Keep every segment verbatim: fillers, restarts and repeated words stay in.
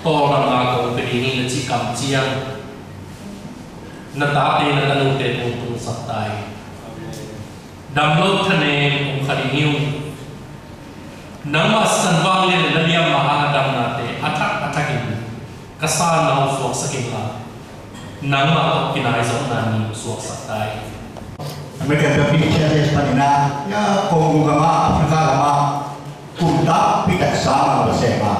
Tawldamna kong pia ding hi na cih kamciam, na tate na tanute kong tungsak ta hi. Damlo thanem kong kha ding hi ung. Nangmah sisan vanglian le na liamma hang a damnate a thak a thakin ka sanna uh suaksak inla, nangmah tawh kinaizawhna ni suaksak ta hi. American Baptist Churches panin ah, ya, Congo gam ah, Africa gam ah, kum tampi tak sang a va sem a,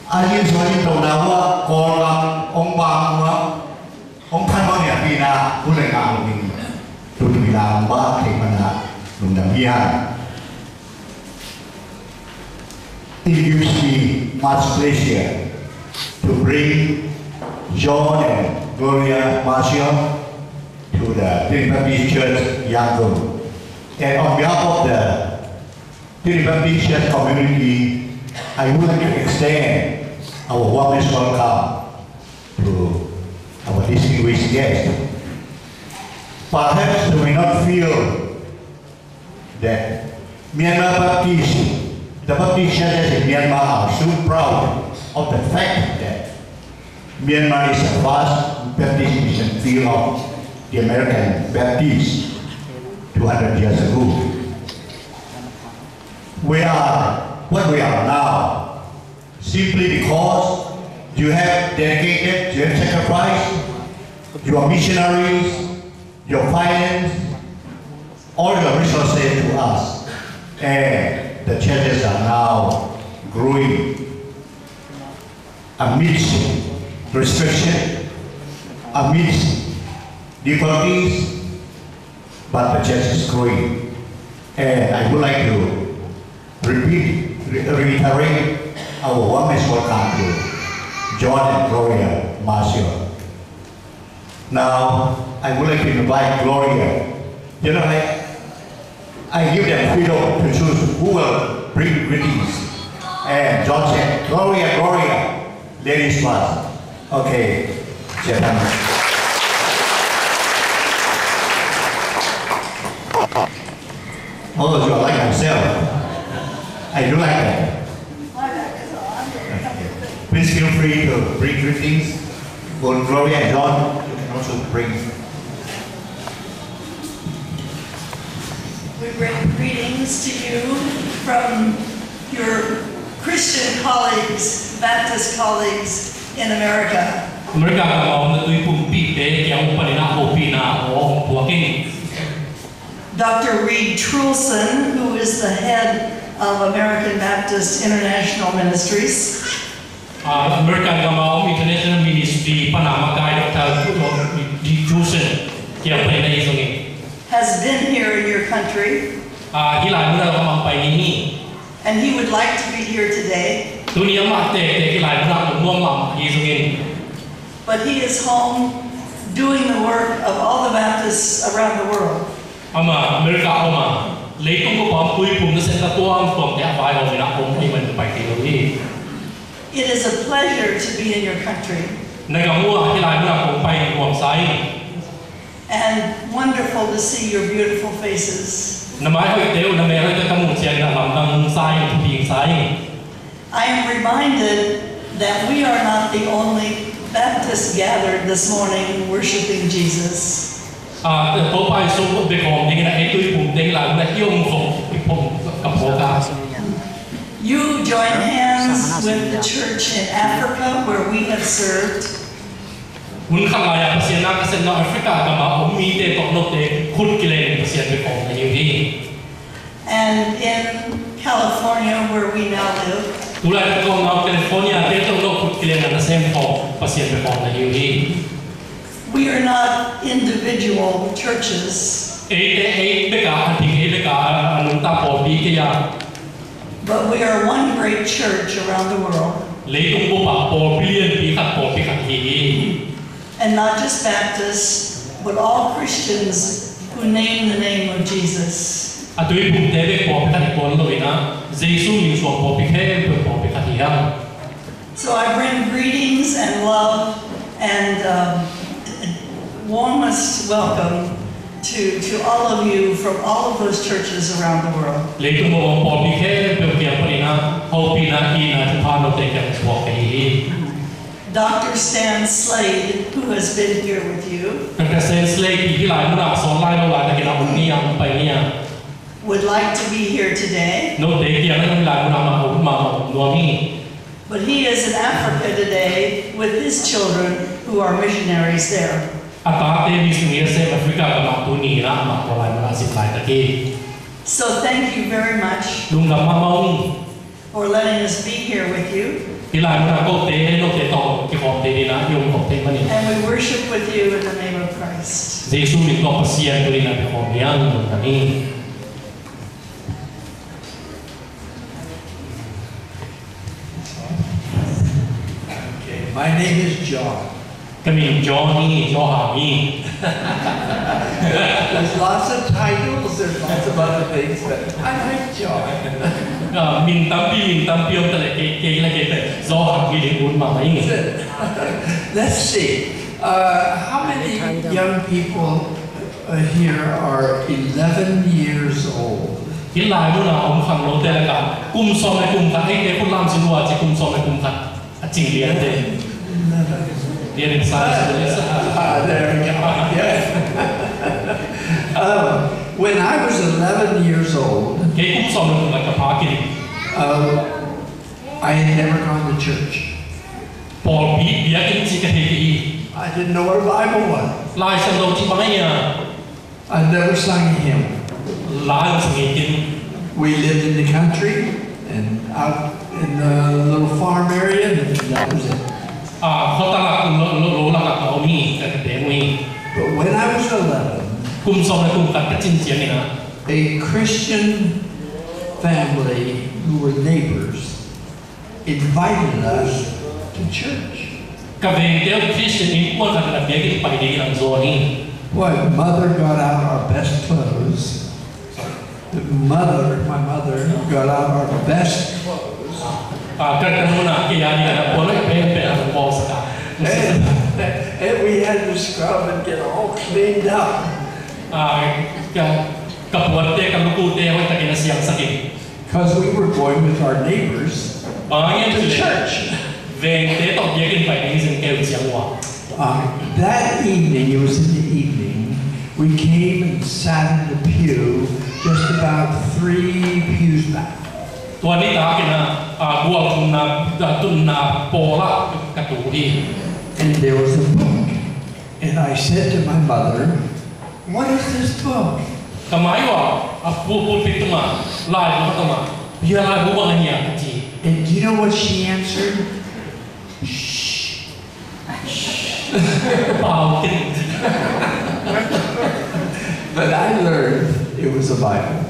a yin suan in tawh na uh ah, Kawlgam hong bang uh ah, hong phan bang ya pi na, hun le ngah lo ding, tuni la hong bang thei man a, lungdam hi hang. It gives me much pleasure to bring John and Gloria Marcion to the Trinity Baptist Church, Yangon. And on behalf of the Trinity Baptist Church community, I would like to extend our warmest welcome to our distinguished guest. Perhaps you may not feel that Myanmar Baptist, the Baptist churches in Myanmar are so proud of the fact that Myanmar is the first Baptist mission field of the American Baptists two hundred years ago. We are what we are now simply because you have dedicated, you have sacrificed your missionaries, your finance, all your resources to us. And the churches are now growing amidst restriction, amidst difficulties, but the church is growing. And I would like to repeat, re-, reiterate our warmest welcome to John and Gloria Marcion. Now, I would like to invite Gloria. You know, I, I give them freedom to choose who will bring greetings. And John said, "Gloria, Gloria, ladies first." Okay, เชิญท่าน. Oh, you are like myself. I do like that. Please feel free to bring greetings. For Gloria and John, you can also bring. We bring greetings to you from your Christian colleagues, Baptist colleagues in America. America gam a om na tuiphumte kiang panin ah hopihna hong puak ing. Doctor Reed Truelson, who is the head of American Baptist International Ministries. Ah, American gam a om International Ministry pan a makai Doctor Reed Truelson kiang panin ah hi zong in. Has been here in your country. Ah, hih lai mun ah hong pai ni hi. And he would like to be here today. Tuni amah tektek hih lai mun ah om nuam mahmah hi zong in. But he is home doing the work of all the Baptists around the world. Amah America om a, leitung bup a om tuiphum nasem tuamtuamte a vaihawm in ah om ahih manin pai thei lo hi. It is a pleasure to be in your country. Na gam uh ah hih lai mun ah kong pai nuamsa ing. And wonderful to see your beautiful faces. Na mai hoihte uh, na mel hoihte ka muh ciangin ah lamdang sa ing, thupi sa ing. I am reminded that we are not the only Baptists gathered this morning worshiping Jesus. Ah, Topa Jesu bek hawm dingin ah ei tuiphumte hih lai mun ah i om khop, i phawk, ka phawk a. You join hands with the church in Africa where we have served. Hun khat lai-a Pasian na ka sepna Africa gam a om mite tawh note khut kileng Pasian bek hawm na hi uh hi. And in California, where we now live, tulai ka omna California te tawh note khut kileng na sem khawm Pasian bek hawm na hi uh hi. We are not individual churches. Eite ei bek a, a ding ei bek a, a nungta pawlpi kei a. But we are one great church around the world. Leitung bup ah pawlpi lianpi khat, pawlpi khat hi hi. And not just Baptists, but all Christians who name the name of Jesus. A tuiphumte bek pawlpi khat hi tuan lo in ah, Jesu min suang pawlpi khempeuh pawlpi khat hi hang. So I bring greetings and love and, um, warmest welcome To, to all of you from all of those churches around the world. Leitung mawngmawng pawlpi khempeuh kiang panin ah hopihna, itna thupha note kiang thuak ka hi hi. Doctor Stan Slade, who has been here with you, Doctor Stan Slade hih lai munah sawn lai lo laitakin a om ni a, om pai ni a, would like to be here today, note kiang ah hih lai munah mah om, mah, mah om nuam hi. But he is in Africa today with his children who are missionaries there. A tate mission U S A, Africa gamah tuni in ah amah tua lai munah zin laitak hi. So thank you very much, lungdam mahmah ung, for letting us be here with you. Hih lai munah kote note tawh kikhawm thei dingin ah i om khawm thei manin. And we worship with you in the name of Christ. Jesu min tawh Pasian tuni in ah kikhawm hi hang, lungdam hi. Okay, my name is John. Ka min John hi, John Hang hi. There's lots of titles, there's lots of other things, but I like John. Ah, min tampi, min tampi om ta leh, kei, kei leh kei teh John Hang hi ding un mahmah hi. That's it. Let's see. Uh, how many young people uh, here are eleven years old? Hih lai munah om khangnote lakah kum sawm le kum khat, eite khut lam sin uh a ci, kum sawm le kum khat a cing liante. Eleven. Lian in sa. Ah, there we go. Yes. Um, when I was eleven years old, kei kum sawm le kum khat ka pha kei, um, I had never gone to church. Pawlpi biakinn cih ka thei kei hi. I didn't know what a Bible was. Lai Siangtho cih bang ahia? I'd never sung a hymn. La hong sa ngei kei. We lived in the country and out in the little farm area, and that was it. Ah, khuatak lak, lo, lo, lo lakah ka om hi, ka, ka teng uh hi. But when I was eleven, kum sawm le kum khat ka cin ciangin ah, a Christian family who were neighbors invited us to church. Ka vengte uh Christian innkuan khat in biakinn pai dingin hong zawn hi. Boy, mother got out our best clothes. The mother, my mother, got out our best clothes. Ah, ka, ka nu in ah kei a dingin a puan hoih penpen a hong bawlsak a. And, and we had to scrub and get all cleaned up. Ah, ka, ka puante, ka lukute hoihtakin a siangsak in. 'Cause we were going with our neighbors to church. Bang hang hiam cih leh vengte tawh biakinn pai ding hi ci-in kei uh ciang uh a. Uh, that evening, it was in the evening, we came and sat in the pew just about three pews back. Tua nitak in ah, ah, gual thumna, ah, tunna pawl ah ka tu hi. And there was a book. And I said to my mother, "What is this book?" Ka mai uh a, a pul-, pulpit tungah laibu ka tong a, "Hih laibu bang ahia?" ka ci. And do you know what she answered? "Shh." Shh. Pau kei. But I learned it was a Bible.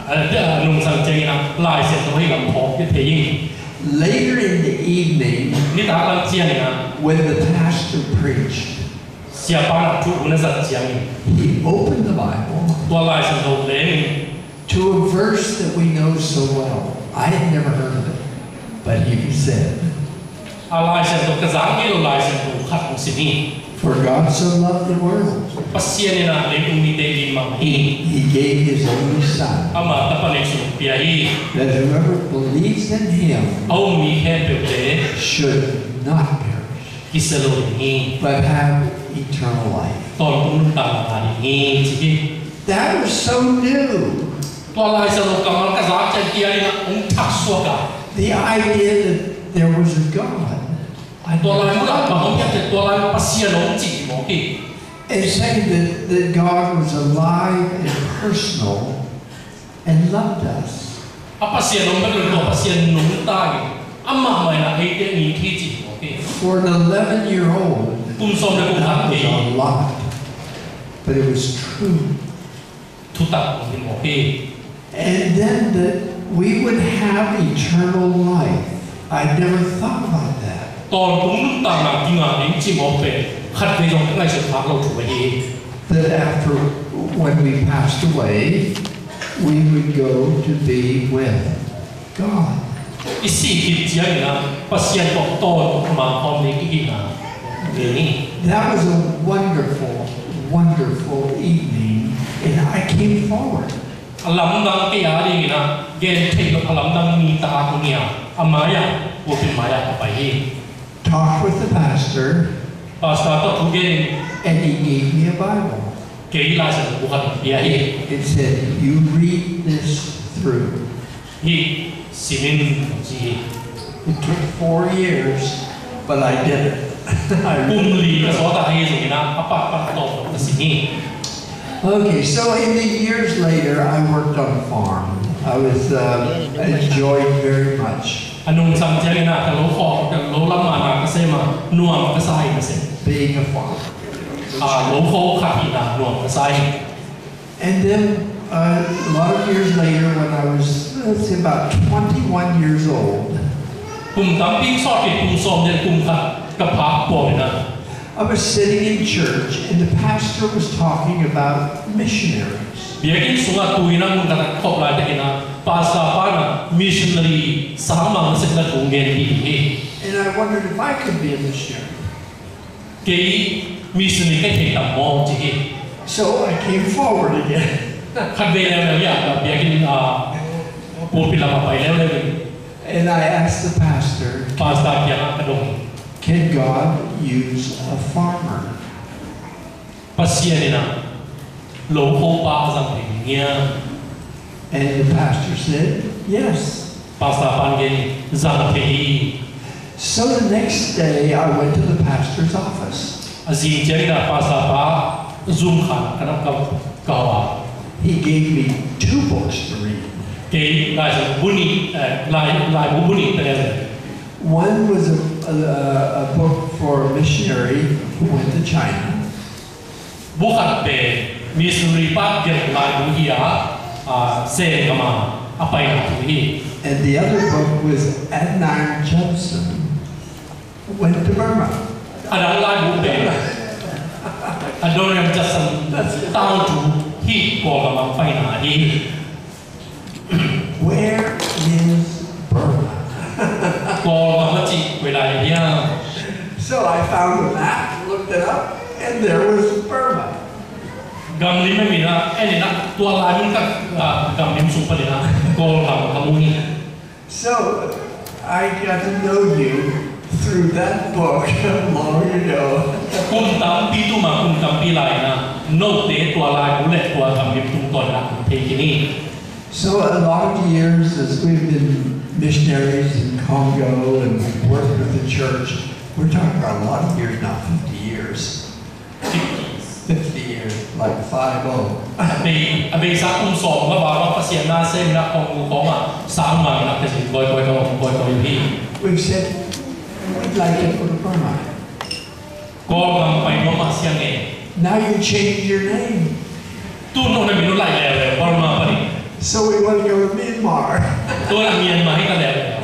A, a, nungsang ciangin ah Lai Siangtho hi lam phawk kei thei hi. Later in the evening, nitak lam ciangin ah, when the pastor preached, siapa in ah thu hun a zat ciangin, he opened the Bible, tua Lai Siangtho lem in, to a verse that we know so well. I had never heard of it, but he said, a Lai Siangtho ka zak ngei lo Lai Siangtho khat hong sim hi. "For God so loved the world, Pasian in ah leitung mite it mahmah hi, he gave his only Son, amah tapa neihsun hong pia hi, that whoever believes in him a um mi khempeuhte should not perish, kisia lo ding hi, but have eternal life." Tawntung nuntakna ngah ding hi, ci hi. That was so new. Tua Lai Siangtho kammal ka zak ciang kei a dingin ah hong thaksuak a. The idea that there was a God. Tua lai munah bang om hiam cih leh tua lai Pasian om cih mawk hi. And saying that, that God was alive and personal and loved us. A Pasian om bek lo in tua Pasian nungta in, amah mah in ah eite it hi cih mawk hi. For an eleven-year-old, kum sawm le kum khat, that was a lot, but it was true. Thutak om hi mawk hi. And then that we would have eternal life. I never thought about that. Tawntung nuntakna kingah ding cih mawk pen khatvei zong ka ngaihsut khak lo thu ahi hi. That after, when we passed away, we would go to be with God. I sih khit ciangin ah Pasian tawh tawntung mangkhawm ding kihihna ngei hi. That was a wonderful, wonderful evening And I came forward. A lamdang kei a dingin ah, gen theih loh a lamdang mi tak a kong hi a, a mai-ah, pulpit mai-ah ka pai hi. Talked with the pastor. Pastor tawh thu gen in. And he gave me a Bible. Kei Lai Siangtho bu khat hong pia hi. It said, "You read this through." Hih sim in, ci hi. It took four years, but I did it. I Kum li ka sawt a, hi zongin ah, a pakpak tawm ka sim hi. Okay, so in the years later, I worked on a farm. I was, uh, enjoyed very much. A nungsang ciangin ah, ka lo khawh, ka lo lam man ah ka sem a, nuam ka sa hi, ka sem. Being a farmer. A lo khawh khat hi-in ah, nuam ka sa hi. And then, uh, a lot of years later, when I was, let's say, about twenty-one years old, Kum tampi sawt khit, kum sawm le kum khat ka phak pawl in ah, I was sitting in church, and the pastor was talking about missionaries. Biakinn sungah tu-in ah mun khat a khop laitakin ah, pastor pa in ah missionary sangmang nasepna thu gen ding hi. And I wondered if I could be a missionary. Kei missionary ka hi thei tam maw, ci hi. So I came forward again. Khatvei leuleu hi a, biakinn, ah, pulpit lamah pai leuleu hi. And I asked the pastor, Pastor kiangah ka dong hi. "Can God use a farmer?" Pasian in ah lo khopa a zang thei ding hia? And the pastor said, "Yes." Pastor pa'n gen hi, zang thei hi. So the next day, I went to the pastor's office. A zing ciangin ah pastor pa zum khan ka na ka, ka hawh a. He gave me two books to read. Kei Lai Siangtho bu nih, eh, lai, laibu bu nih teng. One was a, a, a book for a missionary who went to China. Bu khat pen missionary pa gelh laibu hi a, a, Sengama a paina thu hi. And the other book was Adoniram Judson went to Burma. A dang laibu pen Adoniram Judson tangthu hi, Kawlgam a paina hi. Where is Burma? Kawlgam a cih koi lai hiam? So I found a map, looked it up, and there was Burma. Gam lim a om in ah, en in ah, tua lai mun khat, ah, gam lim sung panin ah Kawlgam ka mu hi. So I got to know you through that book long ago. Kum tampi tum a, kum tampi lai in ah, note tua laibu le tua gam lim tungtawn in ah kong thei khin hi. So a lot of years as we've been missionaries in Congo and we've worked with the church, we're talking about a lot of years now, fifty years. Fifty years, like five oh. A bei, a beisa kum sawm nga val bang Pasian na sem in ah Congo khawng ah sang mang in ah ka zin kawikawi, kawikawi, kawikawi uh hi. We've said, "We'd like to go to Burma." Kawlgam pai nuam mah siang e. Now you change your name. Tu-in hong na min uh laih leuleu, Burma panin. So we want to go to Myanmar. Tu-in ah Myanmar hi ta leuleu.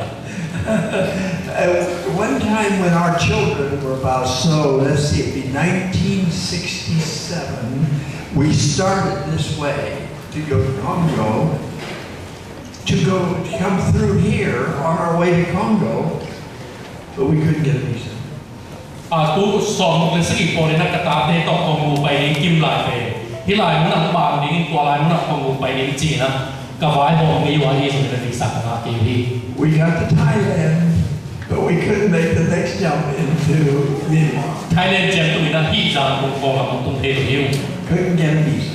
Uh, one time when our children were about, so let's see, it'd be nineteen sixty-seven, we started this way to go to Congo, to go, to come through here on our way to Congo, but we couldn't get a visa. A, kum sawmguk le sagih pawl in ah ka tate tawh Congo pai ding kim lai ve. Hih lai mun ah hong bang ding, tua lai mun ah Congo pai ding ci-in ah ka vaihawm ngei uh a, ahi zongin ah visa ka ngah kei uh hi. We got to Thailand, but we couldn't make the next jump into Myanmar. Thailand ciang tung in ah hih zan tung Kawlgam hong tung thei lo hi ung. Couldn't get a visa.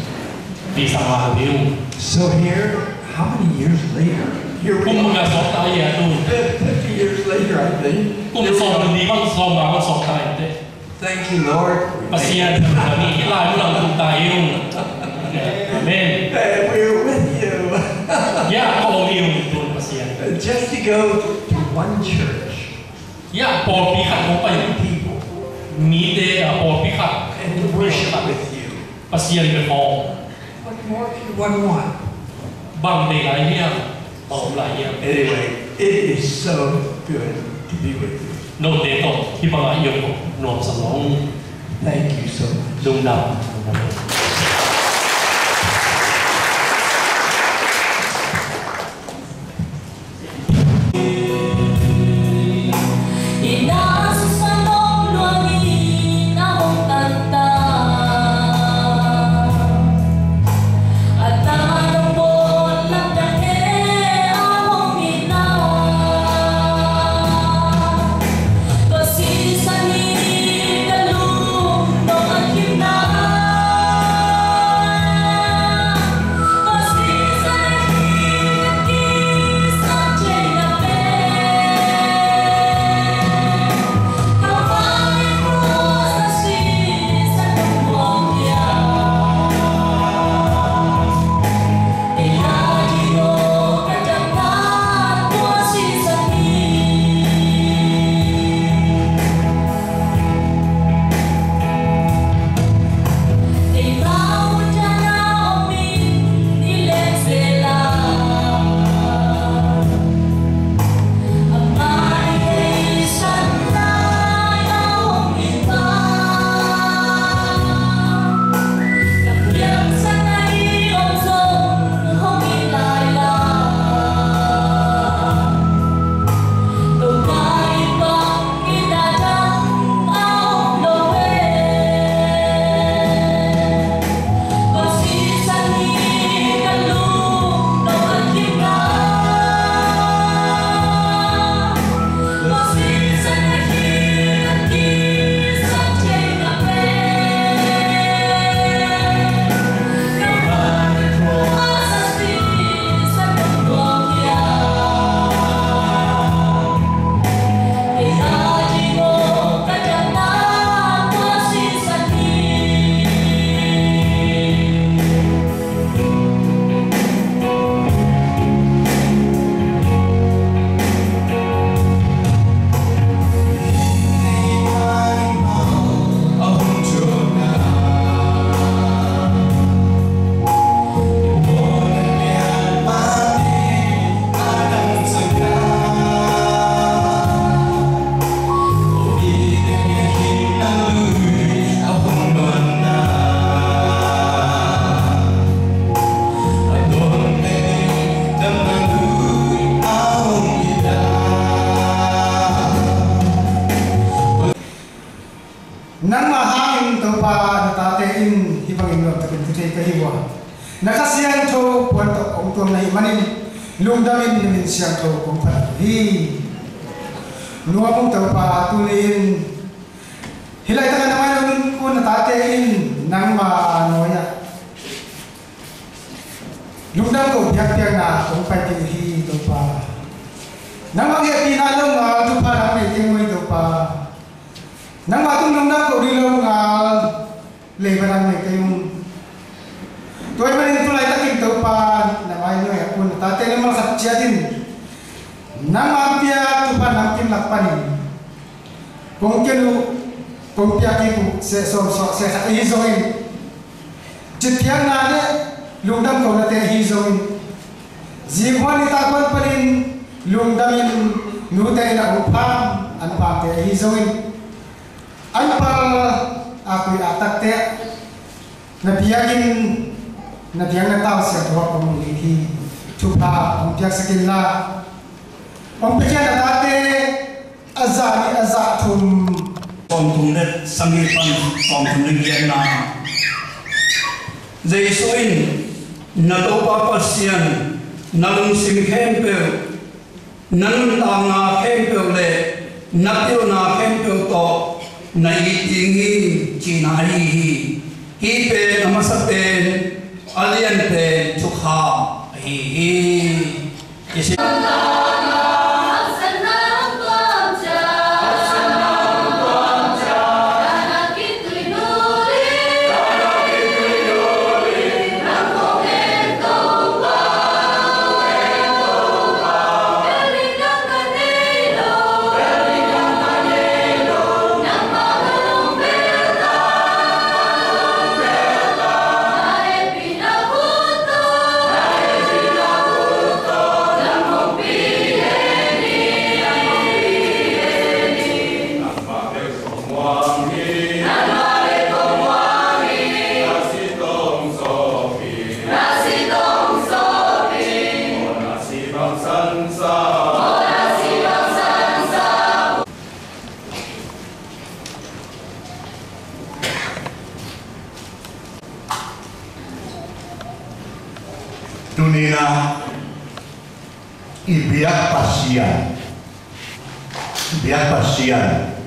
Visa ngah lo hi ung. So here, how many years later? Here we are. Kum bang a sawt ta hi a tu. Fifty years later, I think. Kum sawmli bang, sawmnga bang sawt ta hi teh. Thank you, Lord. Pasian, hih lai mun ah tung ta hi ung. Amen. Hey, we're with you. Ya, ka om hi ung tu-in Pasian. Just to go to one church. Ya, pawlpi khat hong pai. People. Mite, ah, pawlpi khat. And to worship with you. Pasian bek hong. What more do you want? Bang nei lai hiam? Bang om lai hiam? Anyway, it is so good to be with you. Note tawh hih bangah i om nuamsa lua ung. Thank you so much. Lungdam. Lungdam. Nangmah hangin Topa, na tate in hih bangin nuamtakin thu thei ka hi uh a, na Kha Siangtho puan tawh hong tuam na hih manin lungdamin na min siangtho kong phat uh hi. Nuam ung Topa, tuni-in hih laitak a na mai lo nunung na tate in nangma nuai-ah lungdam ko biakpiakna kong pai ding uh hi Topa. Nangmah hehpihna lo ngal thupha nang nei kei uh hi Topa. Nangmah tung lungdam ko ding lo ngal leiba nang nei kei ung. Tua ahih manin tu laitakin Topa, na mai nuai-ah kun na tate na malsat ciat in nangmah piak thupha namkim lak panin kong ken uh, kong piak kik uh seh sawm suak seh khat ahi zongin, citphiatna le lungdam konate ahi zongin, zinghuan nitak huan panin lungdamin nute in a hong pham an phamte ahi zongin, an pal a kui a takte na biakinn, na biakna tau siangtho ah kong lungdam hi. Thupha hong piaksak inla, hong piakhia na tate a zah nih a zah thum, sawmthum le sagih pan sawmthum le giatna. Jesu in, na Topa Pasian na lungsim khempeuh, na nuntakna khempeuh le na pilna khempeuh tawh na it ding hi, cihna ahi hi. Hih pen a masa pen, a lian pen thukham ahi hi. I si- Tuni-in ah i biak Pasian, i biak Pasian,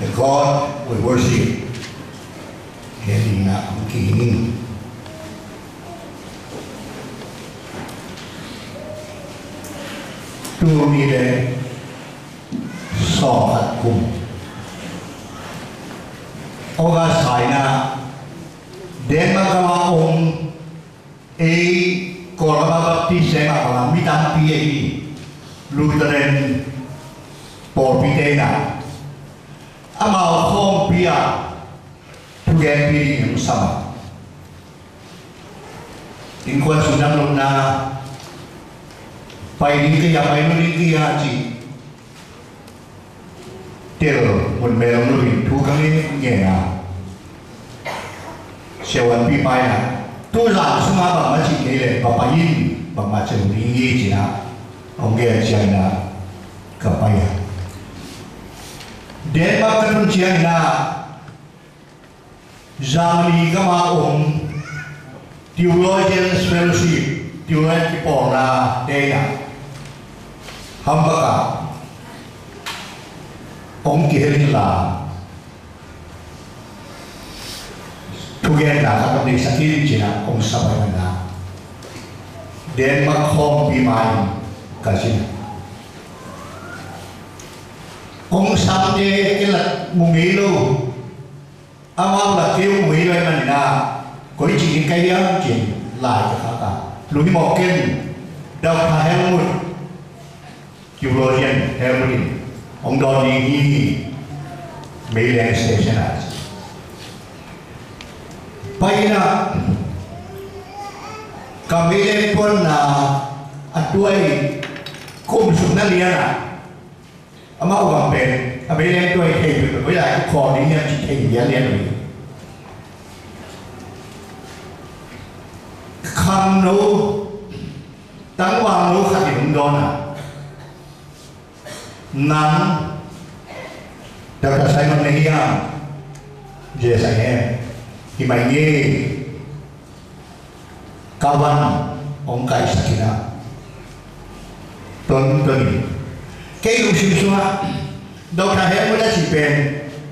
the God we worship, hih ding ah hong kihing. Tul nih le sawm khat kum August kha in ah Denmark gam ah om, ei Kawlgam ah Baptist leng ah bang a mi tampi ahi Lutheran pawlpite in ah amau khawmpi ah thugenpih ding hong sam a, innkuan sung dam lohna, pai ding ka hia, pai lo ding ka hia ci. Tel mun mel om loin thu ka ngen ngen a, siavuanpih pa in ah tu zan sungah bangmah cih kei leh va pai in, bangmah ci lo ding hi ci-in ah hong gen ciangin ah ka pai a, Denmark ka tun ciangin ah Germany gam ah om Theologians Fellowship, theologian kipawlna te in ah Hamburg ah hong kihel inla, thugenna khat hong deihsak in ci-in ah hong sam a, Denmark khawmpi mai-in ka zin a, hong samte kei la mu ngei lo. Amau la keu mui lo ahih manin ah, koici ding ka hiam ci-in lai ka khak a, lunghimawh ken, Doctor Helmut, theologian Helmut in hong dawn ding hi, meileng station ah. Pai in ah ka meileng puanna a tuai kum sung na lian ah, amau gam pen a meileng tuai thei peuhpeuh, koi lai khawl ding hiam cih thei lianlian uh hi. Khangno, tangvalno khat in hong dawn a, nang Doctor Simon na hiam? J S I M, hi mai ngei. Ka van hong kaisak in ah, ton ton in. Kei lungsim sungah Doctor Helmut a cih pen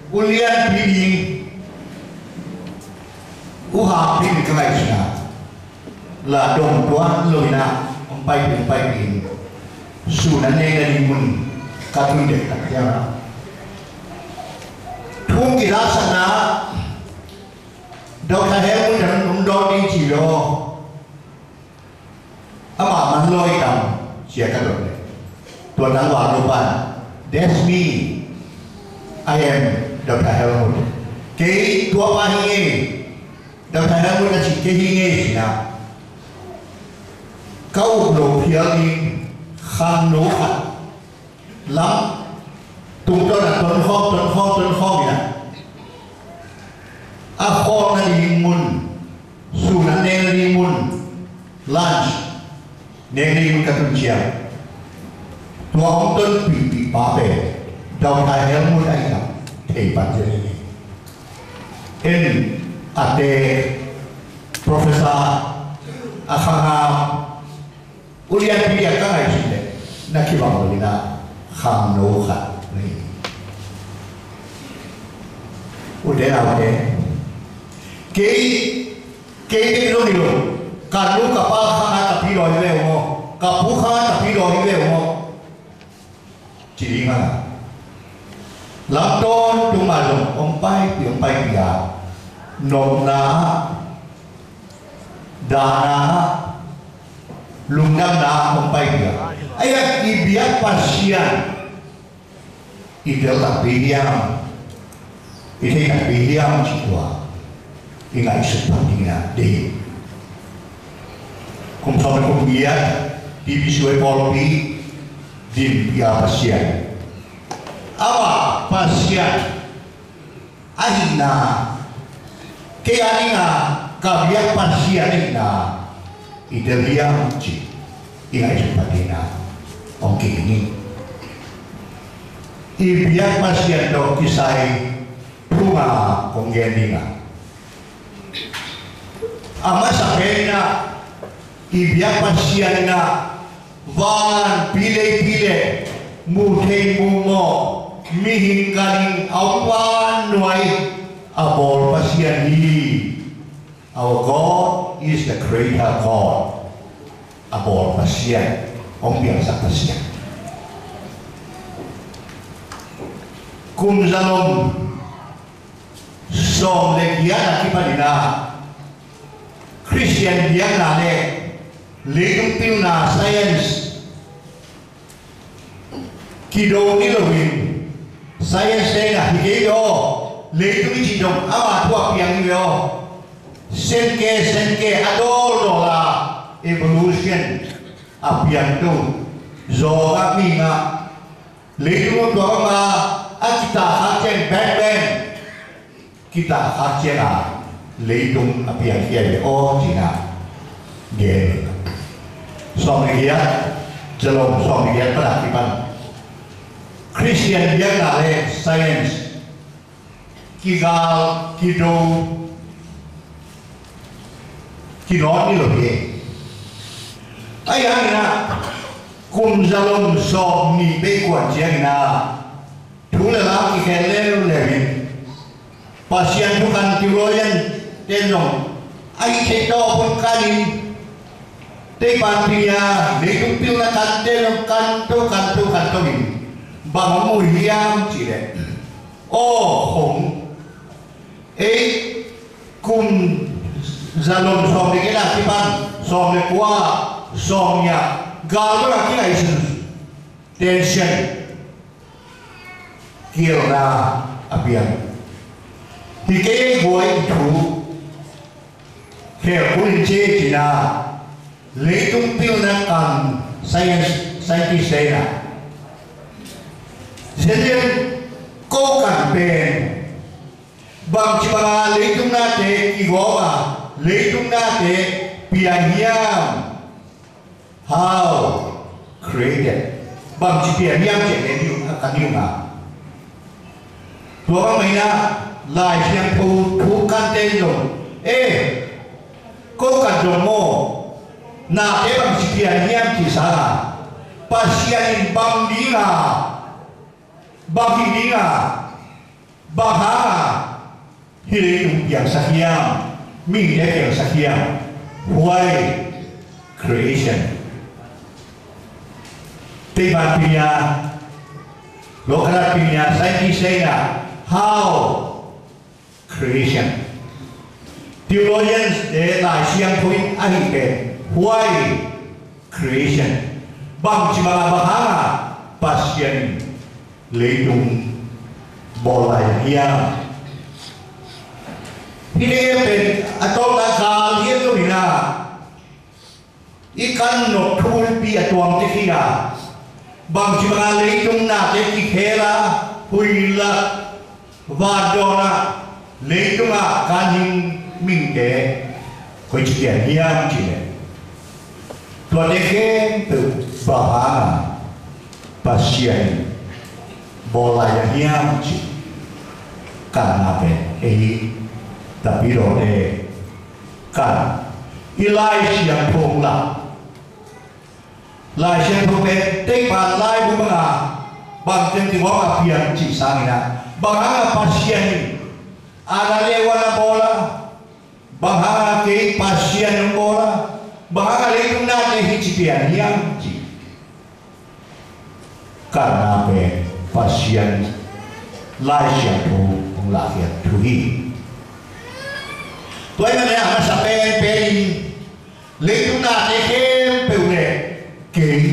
u lianpi ding, u hangpi ding ka ngaihsun a, la dong tuan lo in ah hong paipih, hong paipih in, sun a neng nading mun ka tun dektak ciang a, thu hong kizaksakna ah Doctor Helmut in hong dawng ding ci lo. Amah man lawi tam, ci a ka dot leh, tua tangval nu pan, "That's me. I am Doctor Helmut. Kei tua pa hi ngei. Doctor Helmut a cih kei hi ngei," ci in ah, ka uk lo phial ding khangno khat lam tungtawn ah tonkhawm, tonkhawm, tonkhawm in ah, a khawm nading mun, sun a neng nading mun, lunch neng nading mun ka tun ciang, tua hong tonpihpih pa pen Doctor Helmut ahihna thei pan zel hi. En, a te, professor, a khang a, u lianpi a ka ngaihsun leh na kibang lo in ah, khangno khat na hi. U te nau te, kei, kei bek zong hi lo, ka nu ka pa khang a tapi dawi hi ve uh maw, ka pu khang a tapi dawi hi ve uh maw, ci ding a, lam tawntung mah zong hong paipih, hong paipih a, nopna ah, dahna ah, lungdamna ah hong paipih a. Ahih hang i biak Pasian i tel takpi hiam, i thei takpi hiam cih tua i ngaihsut pah ding in ah deih. Kum sawm le kum giat, T B C Y pawlpi dinpi a Pasian, amah Pasian ahihna, kei a ding a ka biak Pasian ahihna i tel hiam cih i ngaihsut pah ding in ah hong kiging hi. I biak Pasian tawh kisai thu nga kong gen ding a, a masa pen in ah, i biak Pasian in ah vanpi leipi le muh theih muh mawh, mihing ganhing a om vannuai a bawl Pasian hi. Our God is the creator God. A bawl Pasian, hong piangsak Pasian. Kum zalom sawm le giat a kipan in ah, Khristian biakna le leitung pilna science kido ni loin, science te in ah hi kei ve aw, leitung i cih zong ama thu a piang hi ve aw, senke senke a dawldawl a, evolution a piangto zawng ah, mihing ah, leitung tua bang a, a kitahkhak ciang, bang bang kitahkhak ciang a leitung a piangkhia hi ve aw, ci in ah gen. Sawm le giat, zalom sawm le giat pan a kipan Khristian biakna le science kigal, kido, kinawt ni lo hi. Ahih hangin ah kum zalom sawm nih bei kuan ciangin ah thu le la kikhel leuleu in, Pasian thukan theologian ten zong a hih theih tawh pun kanin, teipan pinia leitung pilna kan ten zong kanto, kanto, kanto in, bang hong mu hiam cih leh, aw, hong, ei, kum zalom sawm le giat a kipan sawm le kua, sawm nih ah gal bang a kingaihsun, tension, kielna a piang. Hi kei ei guai i thu khel kul in ci, ci in ah, leitung pilna kan science, scientist te in ah, zenzen ko kan pen bangci bang a leitung nate kigawm a, leitung nate piang hiam? How created? Bangci piang hiam cih leh ni uh, a kan ni uh a. Tua bang mah in ah, Lai Siangtho thu kante zong, eh, ko kan zong maw, nate bangci pian hiam cih sangin, Pasian in bang ding a, bang hi ding a, bang hang a hih leitung piangsak hiam, mihingte piangsak hiam. Why creation? Teban pinya, lokhalat pinya, scientist in ah, how creation. Theologians te Lai Siangtho in a hih pen, why creation? Bangci bang a, bang hang a Pasian in leitung bawl lai hiam? Hih leitung pen a tawpna kal hiam lo hi na, i kan nop thu bulpi a tuam tek hi a, bangci bang a leitung nate kikhel a, huih lak, van dawn a, leitung a kan hing mihingte koici pian hiam cih leh, tuate khempeuh bang hang a Pasian bawl lai hiam cih kanna pen ei tapidawte kan i Lai Siangtho la. Lai Siangtho pen teban laibu bang a, bang teng tingawng a piang cih sangin ah, bang hang a Pasian in Adam le Eva na bawl a, bang hang a kei Pasian hong bawl a, bang hang a leitung nate hih ci pian hiam cih kanna pen Pasian Lai Siangtho hong lakkhiat thu hi. Tua ahih manin a masa penpen in leitung nate khempeuh le kei,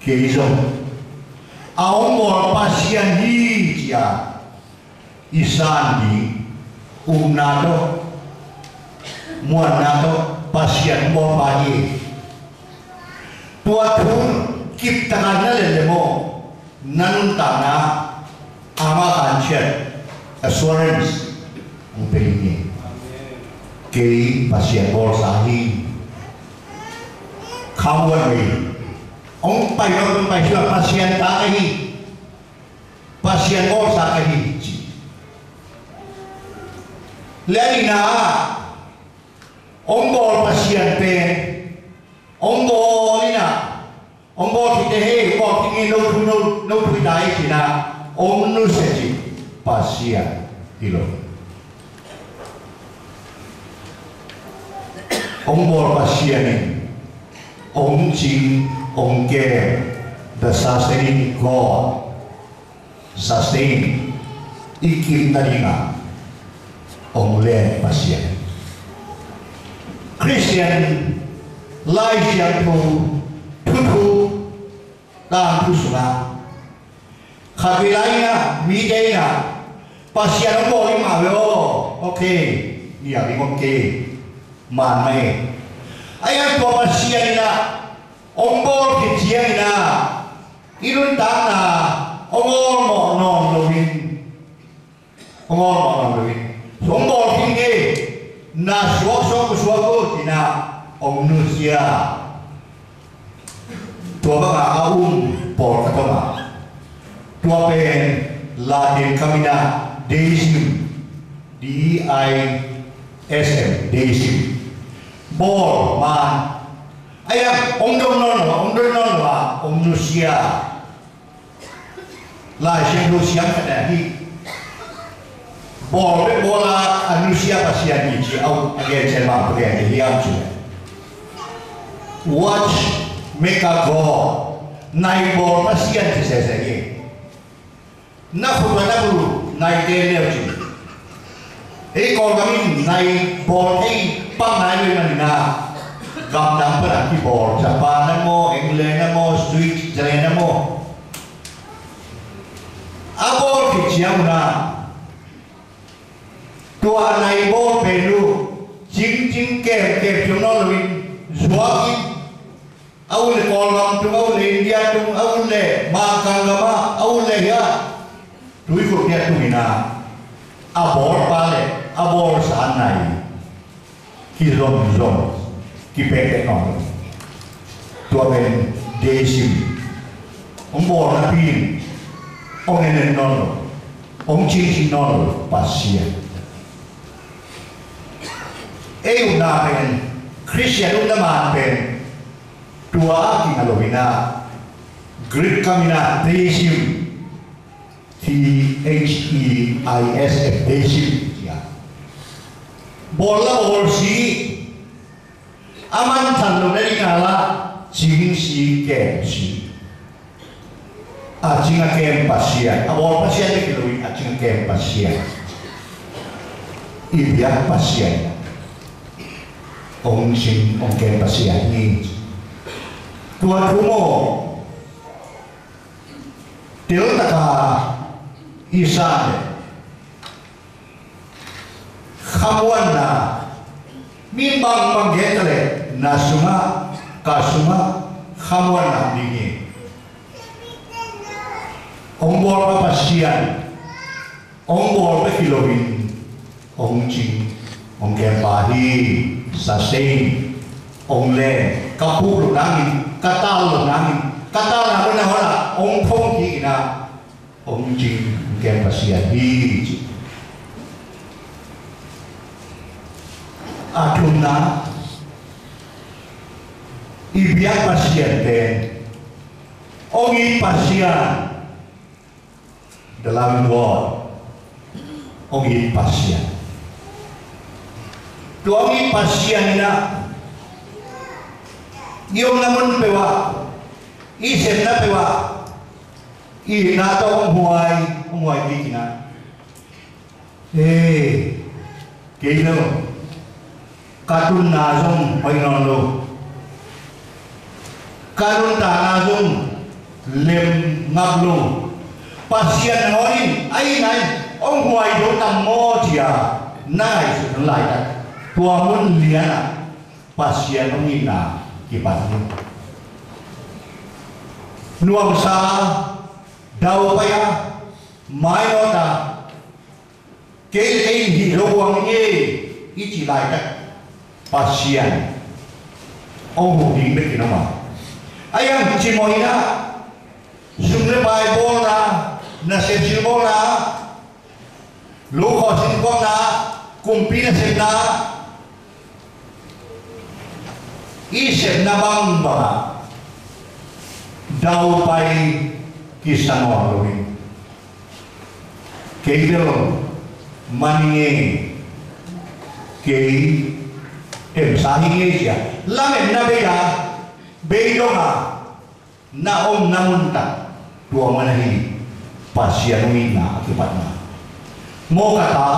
kei zong a hong bawl Pasian hi ci a i san ding upna tawh, muanna tawh Pasian hong bawl pa hi. Tua thu kiptak a na lem leh maw, na nuntakna ah ama khan ciat assurance hong pia ding hi. Kei Pasian bawlsa hi. Khamuan mei hong pai lo, hong pai sua, Pasian ta ka hi. Pasian bawlsa ka hi ci. Le a nihna ah, hong bawl Pasian pen, hong bawl in ah, hong bawl khit teh, hei, hong bawl khit ngei, no thu, no, no thu hi ta ei ci-in ah hong nusia cih Pasian hi lo. Hong bawl Pasian in hong cing, hong kem, the sustaining God. Sustain, i kimna ding a hong len Pasian. Khristian Lai Siangtho thuthu tangthu sungah khatvei lai in ah mite in ah Pasian hong bawl hi mah ve aw, okay, nial ding om kei, man mah e. Ahi hang tua Pasian in ah hong bawl khit ciangin ah i nuntakna hong awlmawh nawn loin, hong awlmawh nawn loin, hong bawl khit ngei, na suak suak, ko suak ko ci-in ah hong nusia. Tua bangah a um pawlkhat om a, tua pen Latin kam in ah deism, D E I S M, deism, bawl man. Ahi hang hong dong nawn lo, hong dong nawn lo a hong nusia. Lai Siangtho siang khat ah hih bawl bek bawl a, a nusia Pasian hi ci a, a gen ciang bang a gen hi hiam cih leh, watchmaker God, nai bawl Pasian ci sese hi. Na khut a na bulu naite leu cin. Ei Kawlgam in nai bawl thei pang nai lo ahih manin ah, gamdang pan a kibawl, Japan ah maw, England ah maw, Switzerland ah maw, a bawl khit ciang un ah, tua a nai bawl pen uh cingcing kemkem ciang nawn loin zuak in, a ut leh Kawlgam tung, a ut leh India tung, a ut leh Mangkang gam ah, a ut leh hiah tuikhuk hiah tung in ah, a bawlpa leh a bawlsa nai kizomzom, kipekpek nawn lo. Tua pen deism. Hong bawl napi in hong en en nawn lo. hong cingcing nawn lo Pasian. Ei upna pen, Khristian upna man pen tua a kinga lo in ah, Greek kam in ah theism, T H E I S M, theism, ci a, bawl la bawl si, a manthan loh nading a la cing si, kem si. A cing a kem Pasian, a bawl Pasian bek hi lo in, a cing a kem Pasian, i biak Pasian, hong cing hong kem Pasian hi. Tua thu maw, tel taka i sa leh, khamuanna, mi bangbang gen ta leh, na sungah, ka sungah khamuanna ding hi. Hong bawl pa Pasian, hong bawl bek hi lo in, hong cing hong kem pa hi. Sa seng, hong leng, ka puk loh nangin, ka tal loh nangin, ka talna muna hon ah hong thong kik in ah, hong cing hong kem Pasian hi, ci. A thumna, i biak Pasian pen hong it Pasian, the loving God, hong it Pasian. Tua hong it Pasian in ah, i omna mun peuh ah, i sepna peuh ah, i itna tawh hong huai, hong huai kik in ah, e, kei lo, ka tunna zong hoih nawn lo, ka nuntakna zong lem ngap lo. Pasian nangawn in, a itna in hong huai zo tam maw, ci a na ngaihsut laitak, tua mun lian ah Pasian hong itna kipan hi. Nuamsa, daupai a, mainawt a, kei le kei in hih lo buang hi, i cih laitak, Pasian hong huh ding bek in om a. A iang cimawh in ah, sum le pai bawlna, nasep sil bawlna, lo khawh sin kuakna, kumpi nasepna, i sepna bangbang ah daupai kisa nawn lo hi. Kei bel man hi ing e, kei emsa hi ing e, ci a lametna bei a, bei dong a, na omna mun tak tua man ahi, Pasian hong itna a kipatna. Mawh ka ta,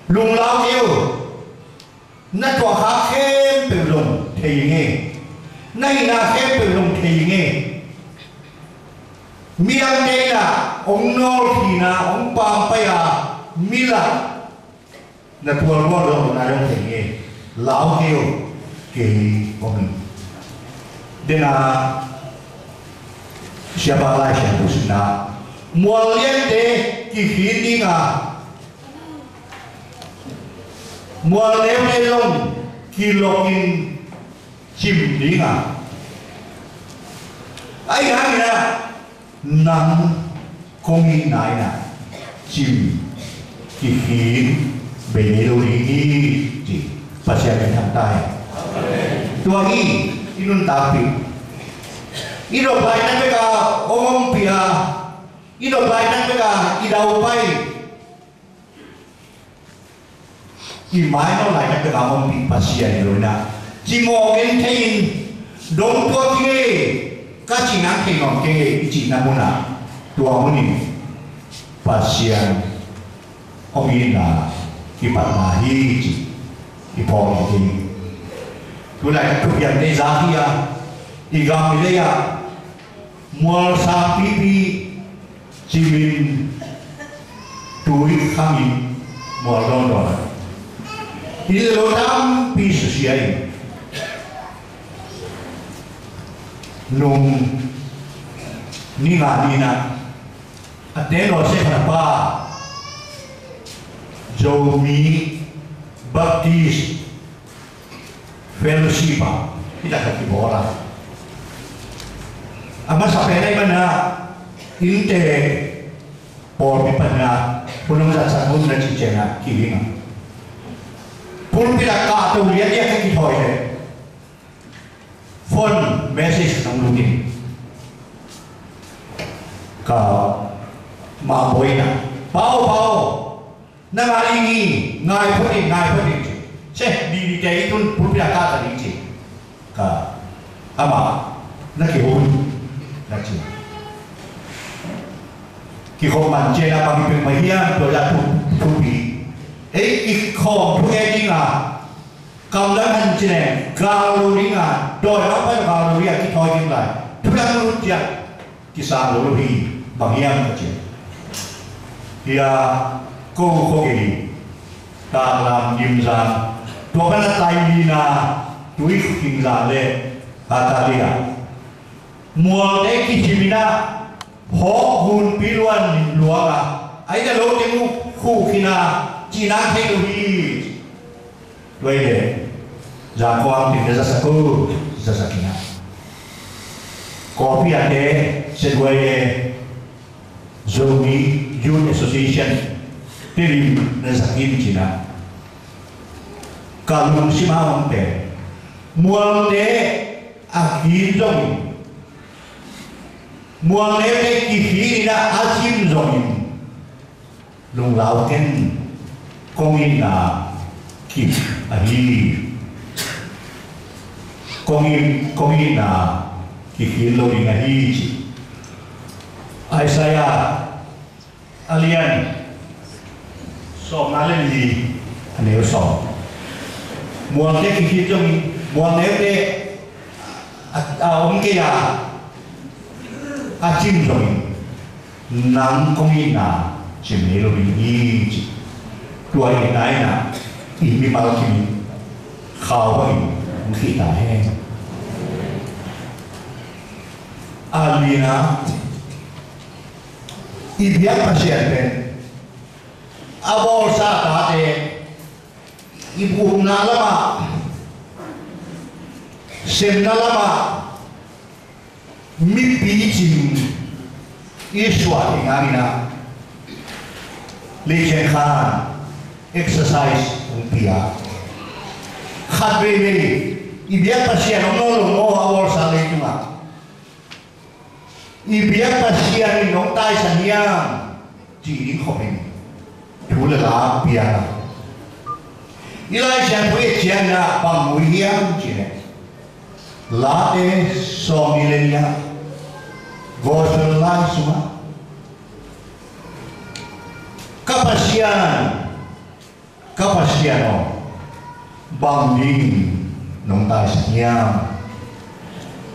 lunglau kei un. Na tuahkhak khempeuh zong thei ing e. Na hihna khempeuh zong thei ing e. Midangte in ah hong nawlkhin a, hong pampai a, mi lak na tualluat zawh loh nai zong thei ing e. Lau kei un, kei om ing. Dena, Siapa Lai Siangtho simna, mual liante kikhin ding a, mual neute zong kilok in cim ding a, ahih hangin ah, nang kong itna in ah cim kikhin bei ngei lo ding hi, ci. Pasian min thang ta hen. Tua hi i nuntakpih. I nop laitak bek a hong ompih a, i nop laitak bek a i daupai, i mainawt laitak bek a hong ompih Pasian hi lo in ah, cimawh gen thei in, dong tuak ing e, ka cihna thei nawn kei ing e, i cihna mun ah, tua mun in Pasian hong itna kipatna hi, ci i phawk hi. Tulaitak thupiangte za hi a, i gam i lei ah mual sangpipi cimin tui khangin mual dawndawn a, inn le lo tampi susia in, nung ni nga ni-in ah, a teng lawsia khat a pa, Zomi Baptist Fellowship ah hih tak a kibawl a. A masa pen ahih manin ah, innte pawlpi panin ah hun hong zatsak un na cih ciangin ah kihing a, pulpit ah kahto lianlian ka kithawi leh phone message nong lut in, ka mah bawi in ah, "Pa aw, Pa aw, na ngai ing hi, ngai phot in, ngai phot in," ci. "Seh, didi te i tun pulpit ah ka ta ding," ci. Ka, "Amah na kihon," na ci. Kikhop man ciangin ah bang i pek mah hiam, tua zah thu, thupi. Ei, i khawm thu ngen ding a, kam dang han ci leng gal lo ding a, dawi lam pan gal lo ding a, kithawi ding lai. Thu dang lut ciang kisang lo lo hi, bang hiam ka ci. Hia, ko khuagei, Taklam, Gimzang, tua pan a Tailina, Tuikhingzang le Hatalia, mualte kithim in ah, hawk gunpi luan lim luang a, ai da lo teng uh khuh khin a, cih nang thei lo hi. Tua hi leh, Zangkong tin na zasak uh, zasak in ah, Kawlpi a te, Z Y A, Zomi Youth Association te lim na zak in ci-in ah, ka lungsim ah hong pen, mualte a khin zongin, mualte kikhin in ah a cim zongin, lunglau ken, kong itna kip ahi. Kong it, kong itna kikhin lo ding ahi, ci. Isaiah a lian sawmna le li, a neu sawm. Mualte kikhin zongin, mualneute a, a om kei a, a cim zongin, nang kong itna cim ngei lo ding hi, ci. Tua itna in ah i mimal kim in khau bangin hong khih ta hen. A lina, i biak Pasian pen a bawlsa tate i upna lamah, semna lamah, mipi cing i suah ding hangin ah, Lei Ciang Khan exercise hong pia. Khat veivei i biak Pasian hong nawn lo maw, a bawlsa leitungah i biak Pasian in hong taisan hiam, cih ding khopin thu le la pia a. I Lai Siangtho i et ciangin ah bang mu hiam cih leh, Late sawmnih le nih ah, Gospel lai sungah, "Ka Pasian, ka Pasian aw, bang ding nong taisan hiam?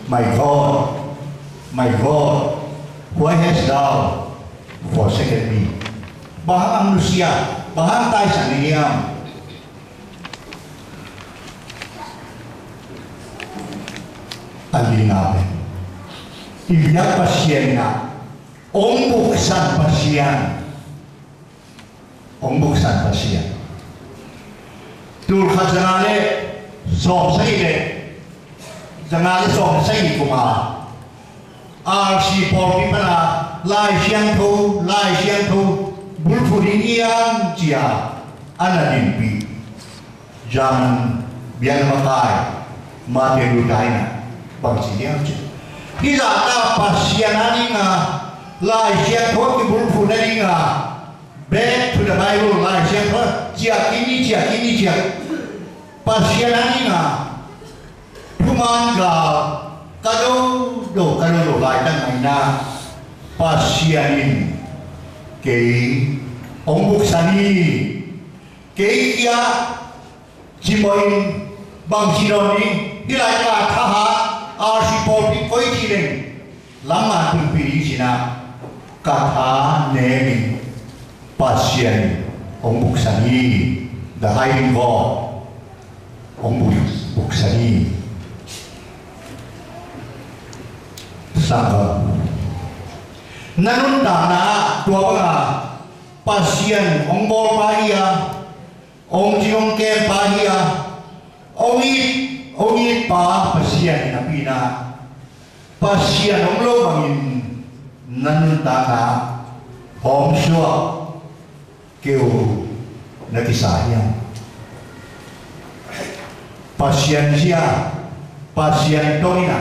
My God, my God, why hast thou forsaken me?" Bang hang nusia, bang hang taisan na hiam? A lina pen, i biak Pasian in ah hong buksan Pasian, hong buksan Pasian. Tul khat za nga le sawm sagih le, za nga le sawm sagih kum a, R C pawlpi pan a Lai Siangtho, Lai Siangtho bulphuh ding hiam ci-a a na dinpih German biakna makai Martin Luther in ah bang ci hiam cih leh, hih zahta Pasian a ding a Lai Siangtho kibulphuh nading a, back to the Bible, Lai Siangtho ciah kik ni, ciah kik ni, ciah. Pasian a ding a thuman gal ka do do, ka do do laitak ngaihna, Pasian in kei hong buksan hi. Kei kia cimawh in bang ci dawn ding, hih lai ka thahat, R C pawlpi koi ci leng lamman tunpih ding ci-in ah ka tha nem in Pasian in hong buksan hi. The hiding God, hong buk, buksan hi. Sanggam, na nuntakna ah tua banga Pasian hong bawlpa hi a, hong cing hong kempa hi a, hong it, hong itpa Pasian napi-in ah, Pasian hong lo bangin na nuntakna Hawm suak keu na kisa hiam? Pasian zia, Pasian tawh in a,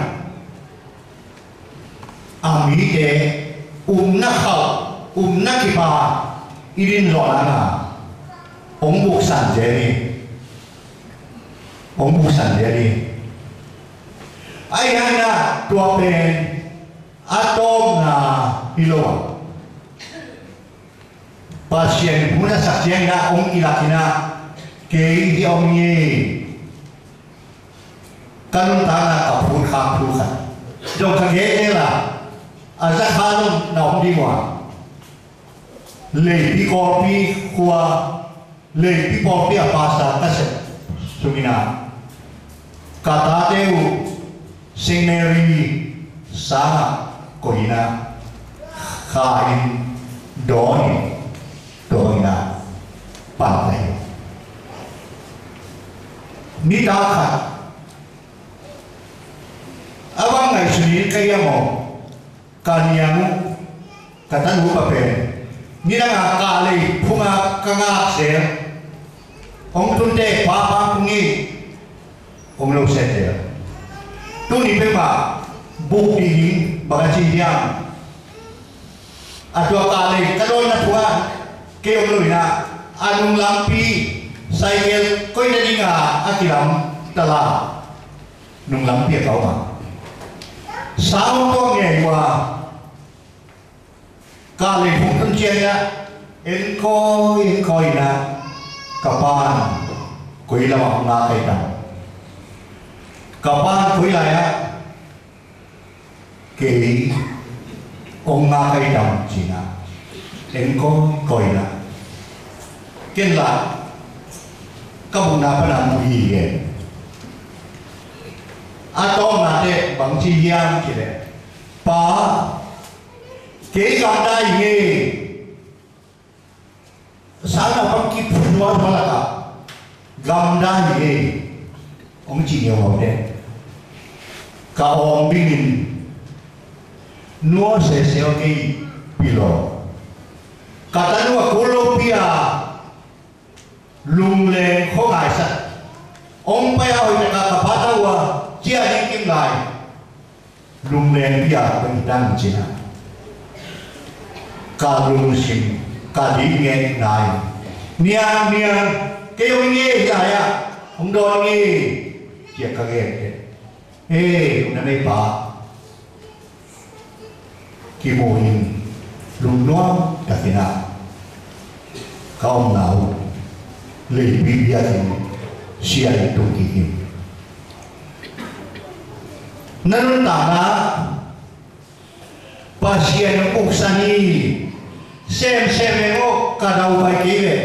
a mite upna khauh, upna kipa i din zawh nana hong buksan zel hi. Hong buksan zel hi. Ahi hangin a, tua pen a tawpna hi lo a, Pasian hun a sak ciangin a hong kilak in a, kei hi om nge, ka nuntakna ka phut khak thu khat zong ka gen nel a, a za kha zong na om ding uh a, Leipi Kawlpi khua, Leipi Kawlpi a pastor ka sep sungin a, ka tate uh Saint Mary sangah koih in a, kha in dawn in, dawn in a, pan ka hi. Nitak khat a bang ngaihsun in ka hiam aw, ka niang uh, ka tanu pa pen nidang a kahlei phung a ka ngak zel, hong tun teh papa kung hi, hong lo set zel. Tuni peuhmah buk ding in bang a ci hiam? A tua kahlei ka dawnna phung ah kei hong lo in a, a nung lampi cycle koih nading a a kilam tala nung lampi a ka om a, sang hong tuak ngei uh a, kahlei phung tun ciang in a, en kawi en kawi in a, ka pa'n koi lam ah hong ngak hi tam. Ka pa'n koi lai ah kei hong ngak hi tam ci in a, en kawi kawi in a, ken lah ka bukna pan a mu hi hi. A tawpna teh bang ci hiam cih leh, pa, kei gamdai hi nge, sang naupang kiphut nuam lak ah gamdai hi nge, hong ci ngiau hau teh, ka awng bingin nuam sese aw, kei pilawh. Ka tanu a kul lopi a lungleng khuangaihsak, hong pai a hoih tak a ka pa tau a ciah ding kim lai, lungleng pi a ka hi tang ci in a, ka lungsim ka diknget nai, niang niang, kei hong nge hi lai ah, hong dawn nge, ci a ka gen teh, e, na meipa kimu in lungnuam tak in a, ka omna uh Leipi biakinn sia in tung kik in. Na nuntakna Pasian hong uksan hi. Semsem veng aw, ka daupai kei ve.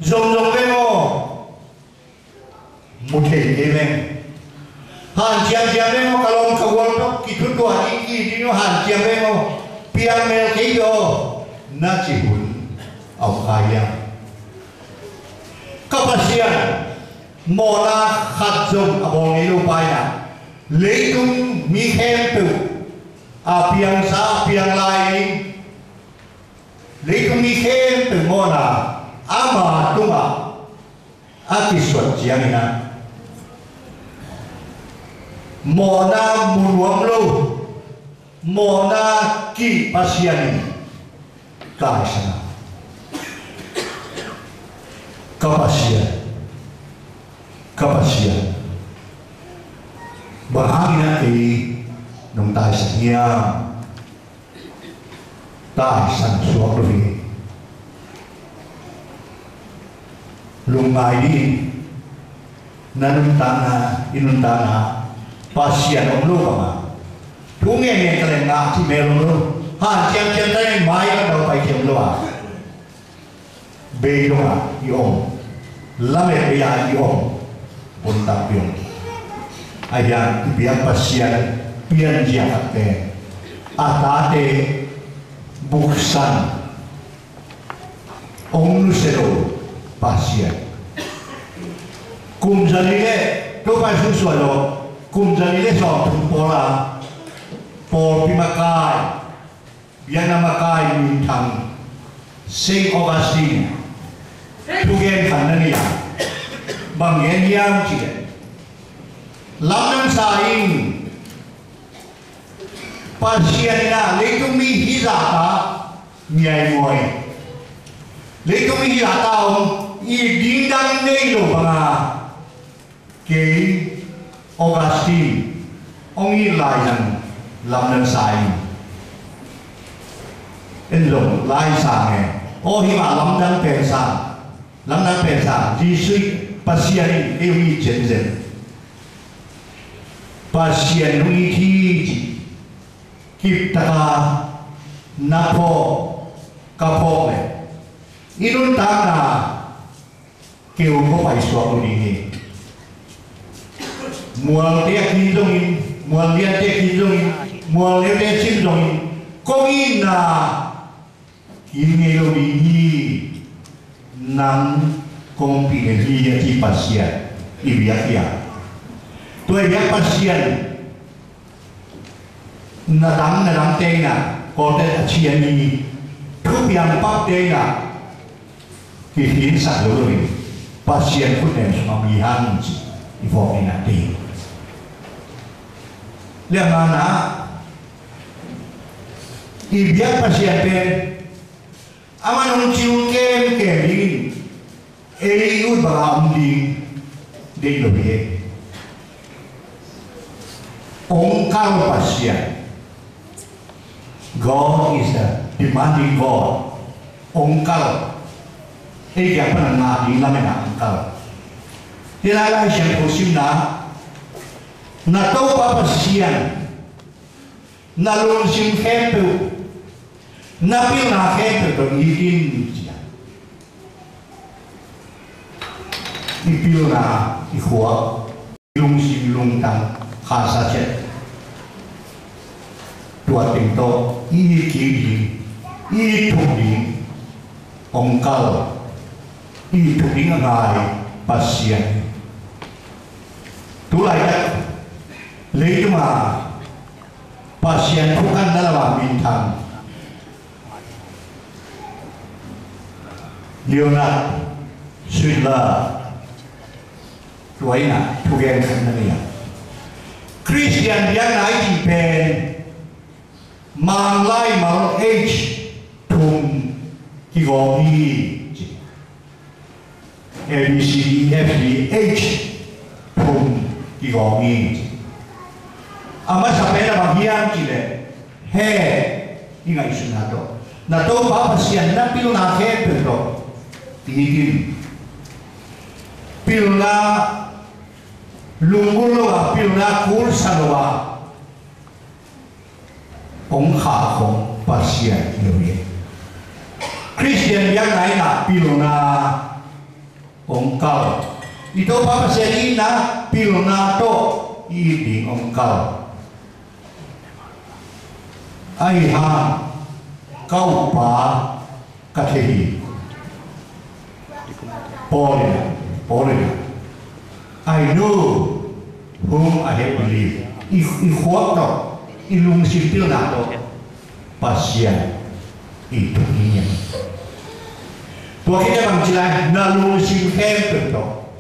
Zongzong veng aw, mu thei kei veng. Hanciam ciam veng aw, ka lawm ka gual tawh kithutuah ding, ki ding aw, hanciam veng aw, piang mel kei aw, na ci hun a om kha hiam? Ka Pasian, mawhna khat zong a bawl ngei lo pa in a, leitung mi khempeuh a piangsa, a piang lai in, leitung mi khempeuh mawhna ama tungah a kisuan ciangin a, mawhna mu nuam lo, mawhna kih Pasian in taisan a, ka Pasian, ka Pasian, bang hangin a kei nong taisan hiam? Taisan suak lo hi. Lungngai dih. Na nuntakna, i nuntakna Pasian om lo bangin thu ngen ngen ta leng ngah cih mel om lo. Hanciam ciam ta leng mai ka daupai ciam lo a, bei dongah i om, lamet bei-ah i om, hun tampi om. Ahi hang i biak Pasian pianzia khat pen a tate buksan, hong nusia lo Pasian. Kum zali le, Topa sunsuan lo, kum zali le sawmthum pawl a, pawlpi makai Biakna makai minthang Saint Augustine thugen khat na nei a, bang gen hiam cih leh, lamdang sa in, Pasian in ah leitung mi hih zahta ngiaimuai, leitung mi hih zahta om, it ding dang nei lo banga, kei Augustine hong it lai zong lamdang sa ing. En zong lai sa nge. Aw, hih mah lamdang pen sa, lamdang pen sa, Jesuh, Pasian in kei hong it zenzen. Pasian hong it hi ci, kiptaka na phawk, ka phawk leh i nuntakna keu khua paisuak lo ding hi. Mualte a kin zongin, mual liante a kin zongin, mual neute a cin zongin, kong itna kin ngei lo ding hi. Nang kong pih ngei hi, a ci Pasian. I biak hi a, tua i biak Pasian na dang, na dang teng ah, Kawlte a cian i thupiang pak teng ah, kihinsak lo lo in, Pasian khutnem sungah mi hang ci i phawk in a ti. Liangana i biak Pasian pen, aman hong cil kemkem dingin, ei ut banga om ding deih lo hi. Hong kal Pasian. God is a demanding God. Hong kal. Ei kiang pan a ngah ding lamen ah hong kal. Hih lai Lai Siangtho simna, na Topa Pasian na lungsim khempeuh, na pilna khempeuh tawh it in, ci a. I pilna, i khuak, i lungsim, lungtang, khansa ciat, tua teng tawh i it kik ding, i it thuk ding hong kal, i it thuk ding a ngai Pasian. Tulaitak leitungah Pasian thukanna lamah minthang Leonhard Schwindler, tua in ah thugen khat na nei a, Khristian biakna i cih pen mang laimal H thum kigawm hi, ci. A, B, C, D, E, F, G, H thum kigawm hi. A masa pen a bang hiam cih leh, he, i ngaihsutna tawh, na Topa Pasian na pilna khempeuh tawh it in. Pilna lunggulh lo a, pilna kulsa lo a, hong khahkhong Pasian hi lo hi. Khristian biakna in ah pilna hong kal. I Topa Pasian in ah pilna tawh i it ding hong kal. Ahi hang ka upa ka thei hi. Paul in, Paul in, "I know whom I have believed." I, i khuak tawh, i lungsim pilna tawh Pasian i thuk hi. Tua khit teh bang ci lai, na lungsim khempeuh tawh.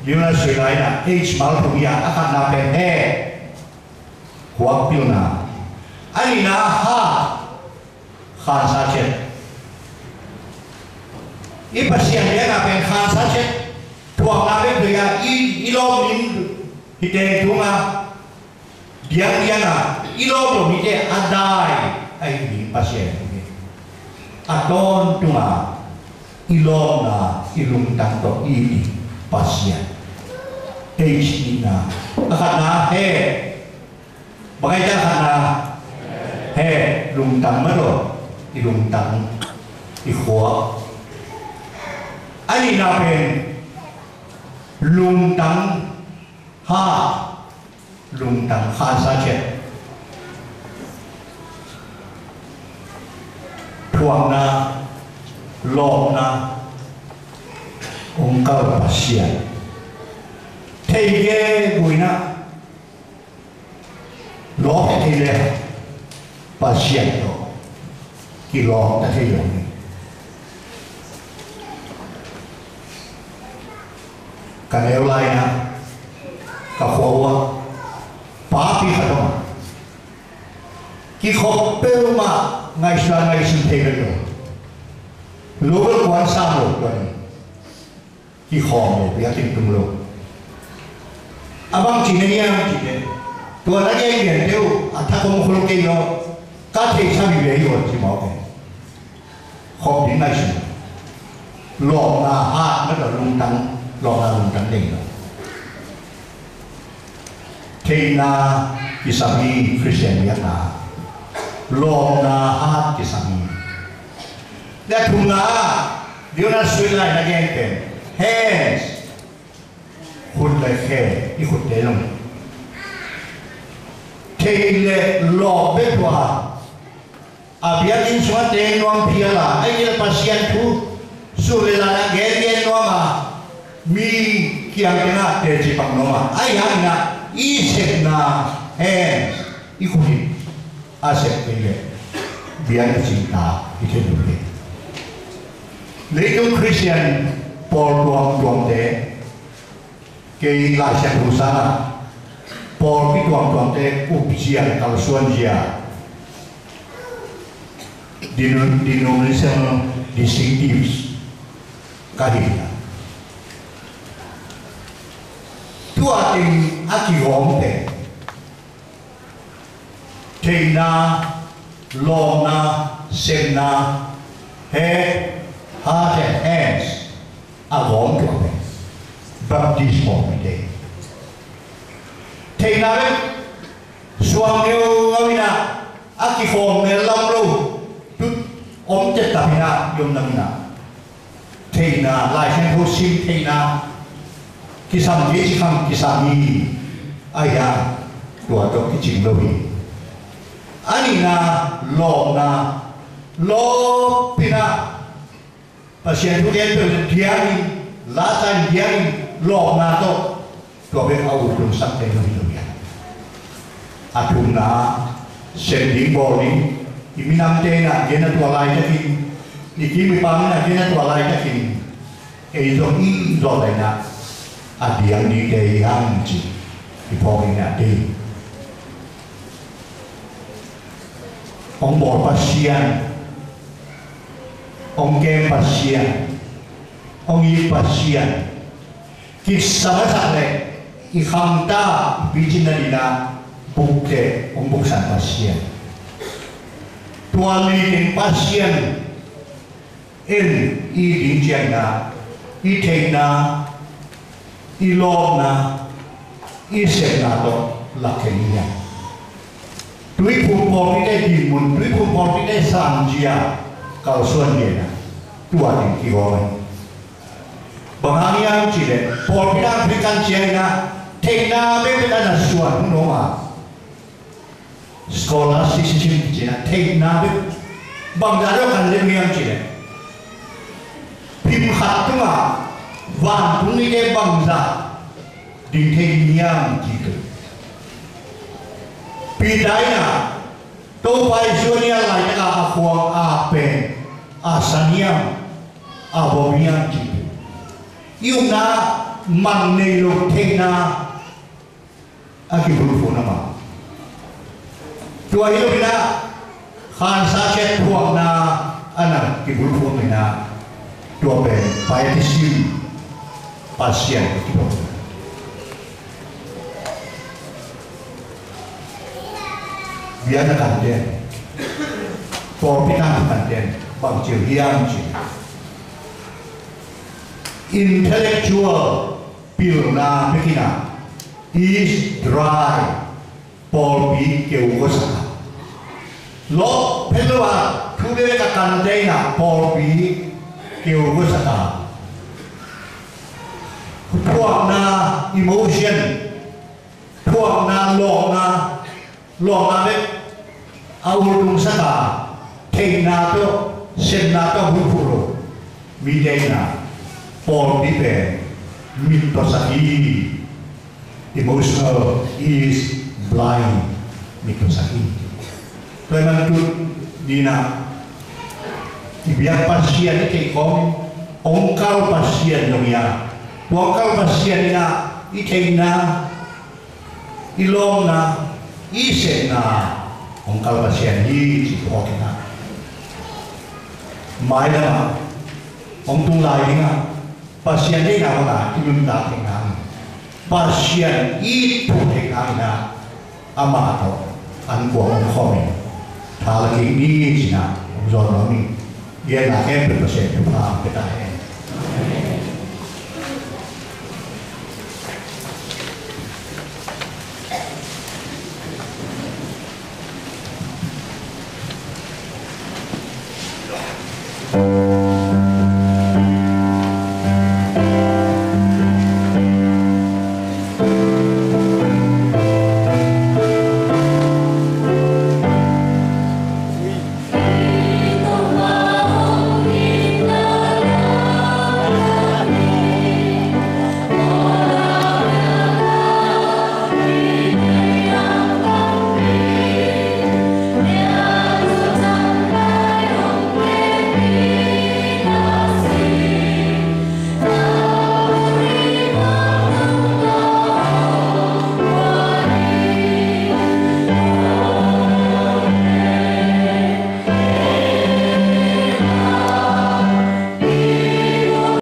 Leonhard Schwindler in ah H mal thum hi a, a khatna pen he, khuak pilna. A nihna ha, khansa ciat. I Pasian biakna pen khansa ciat. Thuakna pen tua i, i lawm ning hi teng tung a, diangdiang a i lawm lo mite a dai ahi ding Pasian hi. A tawntunga i lawmna, i lungtang tawh i it ding Pasian. H nihna. A khatna he. Bang a hia? A khatna he, lungtang mah tawh, i lungtang, i khuak. A nihna pen lungtang ha, lungtang khansa ciat. Thuakna, lawpna, hong kal Pasian. Thei kei buaina, lawp thei le. Pasian tawh kilawm ta thei lo hi. Ka neu lai-in ah ka khua uh ah papi khat om a, kikhop peuhmah ngaihsut a ngaihsun thei bek lo. Lo bel kuan sam lo tua ni. Kikhawm lo, biakinn tung lo. A bang ci na hiam cih leh, tua na gen liante uh a thak om khol kei lo, ka theihsa vive hi uh ci mawk e. Khop ding ngaihsun. Lawpna hat na tawh lungtang, lawpna lungtang nei lo. Theihna kisam hi Khristian biakna. Lawpna hat kisam hi. Tua thumna, Diu na sui lai na gen pen, hands, khut le khe, i khutte zong. Thei le lawp bek tua, a biakinn sungah teng nuam phial a, ahih kei leh Pasian thu sut le la-in ah gen gen nuam a, mi kiang tengah teci pak nuam a, ahih hangin ah i sepna, hands, i khut in a sep kei leh biakinn cingta i thei lo hi. Leitung Khristian pawl tuamtuamte, kei Lai Siangtho sangah pawlpi tuamtuamte upzia le kalsuanzia, deno-, denominational distinctives ka hi a, tua teng a kigawm pen theihna, lawpna, sepna, head, heart and hands a gawm tua pen Baptist pawlpite. Theihna bek suang ngeungau in ah a kikhawm mel lam lo, tut om tet tam in ah, i om nam in ah. Theihna, Lai Siangtho sim theihna kisam kei ci khang kisam hi, ahih hang tua tawh kicing lo hi. A nihna, lawpna, lawp in ah Pasian thu gen peuh diangin, lasa in diangin, lawpna tawh tua bek a ut lungsak thei lo hi lo hi a. A thumna, sem ding bawl ding, i minamte in ah gen a tua laitakin, i kim i pam in ah gen a tua laitakin, ei zong i zawh lai in ah a diang dingte i hang ci, i phawk in ah ding. Hong bawl Pasian, hong kem Pasian, hong it Pasian, kisam a sak leh i khangta i picin nading ah bukte hong buksan Pasian. Tua li teng Pasian in i ding ciangin ah, i theihna, i lawpna, i sepna tawh lakkhen i hiam? Tuiphum pawlpite dinmun, Tuiphum pawlpite sanzia kalsuan hi a, tua ding kigawm hi. Bang hang hiam cih leh pawlpi dang Khristian ciangin ah theihna bekbek a na suan hun om a, scholasticism cih na theihna bek bangzah deuh kan lem hiam cih leh, phim khat tungah vantung mite bangzah ding thei hiam cih tu. Peter in ah Topa Jesu a nial laitak a khuang a pen a san hiam, a bawm hiam cih tu. I upna mang nei lo theihna a kibulphuh na mah. Tua hi lo in ah khansa ciat thuakna a na kibulphuh in ah, tua pen pietism, Pasian a kituak. Biakna kanten, pawlpi tangthu kanten bang ci uh hiam cih leh, intellectual pilna bek in ah is dry, pawlpi keu khuasak a. Lawp phet lo a thu bek a kante in ah pawlpi keu khuasak a. Thuakna, emotion, thuakna, lawpna, lawpna bek a ultungsak a, theihna tawh, sepna tawh bulphuh lo mite in ah pawlpi pen mit tawsak hi. Emotional is blind, mit tawsak hi. Tua ahih manin tuni-in ah i biak Pasian i theih khawm, hong kal Pasian zong hi a, tua hong kal Pasian in ah i theihna, i lawpna, i sepna hong kal Pasian hi cih phawk in ah, mailam ah hong tung lai ding ah, Pasian deihna bangin i nuntak theihna, Pasian i it theihna in ah, amah tawh an kuang om khawm in tha la kik ni ci-in ah hong zawn nuam ing. Genna khempeuh Pasian thupha hong pia ta hen.